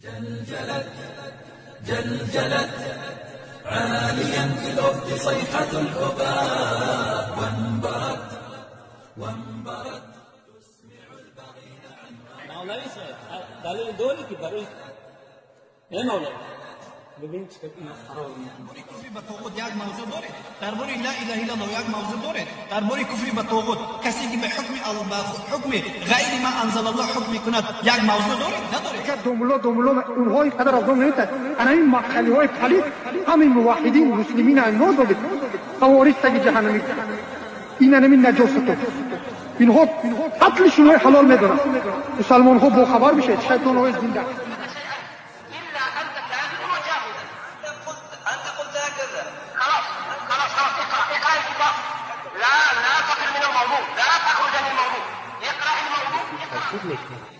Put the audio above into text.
جلجلت جلجلت عاليا في الأفق صيحة الأباء وانبرت وانبرت تسمع البغيل عن مولوی صاحب دلیل داری که برای مولوی ببین چه اینا فرار میکنن. کفر به طاغوت یک موضوع داره، درباره لا اله الا الله یک موضوع داره، درباره کفر به طاغوت کسی که به حکم به حکم غیر ما انزل الله حکم میکند یک موضوع داره نداره. домулло домулло онҳо ин қадар аз ном наметад. Ана ин мадхалиҳои палид ҳамин муваҳидин муслимин ноз додед хавориҷ таги ҷаҳаннамӣ ин анамин наҷосато инҳо қатли шумои ҳалол медонанд. Мусалмонҳо бохабар бишед, шайтонҳои зинда. إلا أنت كاذب وجاهل. أنت قلت هكذا. خلاص خلاص خلاص، اقرأ اقرأ الكتاب. لا لا تخرج من الموضوع، لا تخرج عن الموضوع، اقرأ الموضوع، اقرأ. تاکید میکنم.